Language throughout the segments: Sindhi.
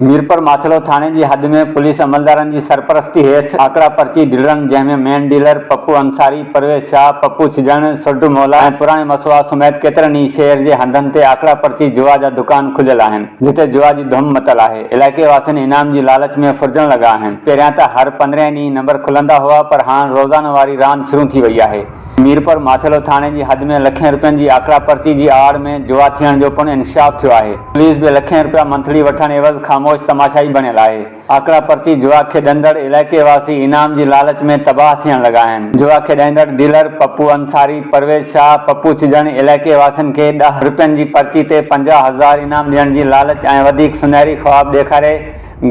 ميرپور ماٿيلو ٿاڻي جي حد ۾ پوليس عملدارن جي سرپرستي هيٺ آڪڙا پرچي ڊيلرن جنهن ۾ مين ڊيلر پپو انصاري، پرويز شاهه، پپو ڇڄڻ، سوڍو مولا ۽ پراڻي مسوا سميت ڪيترن ئي شهر جي هنڌن تي آڪڙا پرچي جوا جا دڪان کليل آهن جتي جوا جي ڌم متل آهي علائقي واسين انعام جي لالچ ۾ ڦرجڻ لڳا آهن پهريان ته هر پندرهين ڏينهن نمبر کلندا هئا پر هاڻ روزانو واري راند شروع ٿي وئي آهي. ميرپور ماٿيلو ٿاڻي جي حد ۾ لکين رپين جي آڪڙا پرچي جي آڙ ۾ جوا ٿيڻ جو پڻ انڪشاف ٿيو آهي. پوليس به لکين رپيا منٿلي وٺڻ عيوض خاموش تماشائي بڻيل آهي. آڪڙا پرچي جوا کيڏندڙ علائقي واسي انعام جي لالچ ۾ تباهه ٿيڻ لڳا آهن. جوا کيڏائيندڙ ڊيلر پپو انصاري، پرويز شاهه، پپو ڇڄڻ علائقي واسين کي ڏهه رپين جي پرچي تي 50 هزار انعام ڏيڻ جي لالچ ۽ وڌيڪ سنهري خواب ڏيکاري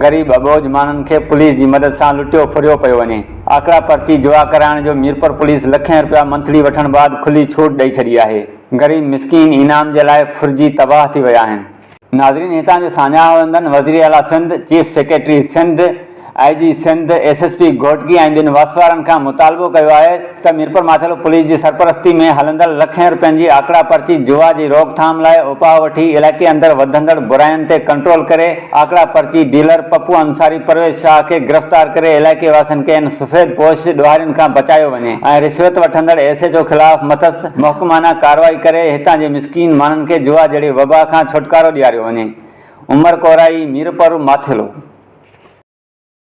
غريب اٻوجهه ماڻهن کي پوليس جي مدد سان لٽيو ڦريو پيو وڃي. آڪڙا پرچي جوا ڪرائڻ جو ميرپور پوليس لکين رپيا منٿلي وٺڻ بعد کلي ڇوٽ ڏئي ڇڏي آهي. غريب مسڪين انعام جي لاء ڦرجي تباهه ٿي ويا آهن. ناظرين هتان جي ساڃاهه وندن وزير اعليٰ Sindh, chief secretary Sindh, I G Sindh, S S P Ghotki ۽ ٻين وس وارن کان مطالبو ڪيو آهي ته ميرپور ماٿيلو پوليس جي سرپرستي ۾ هلندڙ لکين رپين جي آڪڙا پرچي جوا جي روڪٿام لاء اپاء وٺي علائقي اندر وڌندڙ براين تي ڪنٽرول ڪري آڪڙا پرچي ڊيلر پپو انصاري پرويز شاهه کي گرفتار ڪري علائقي واسين کي ان سفيد پوش ڏوهارين کان بچايو وڃي ۽ رشوت وٺندڙ ايس ايڇ او خلاف مٿس محڪمانه ڪارروائي ڪري هتان جي مسڪين ماڻهن کي جوا جهڙي وبا کان ڇوٽڪارو ڏياريو وڃي. عمر ڪورائي، ميرپور ماٿيلو.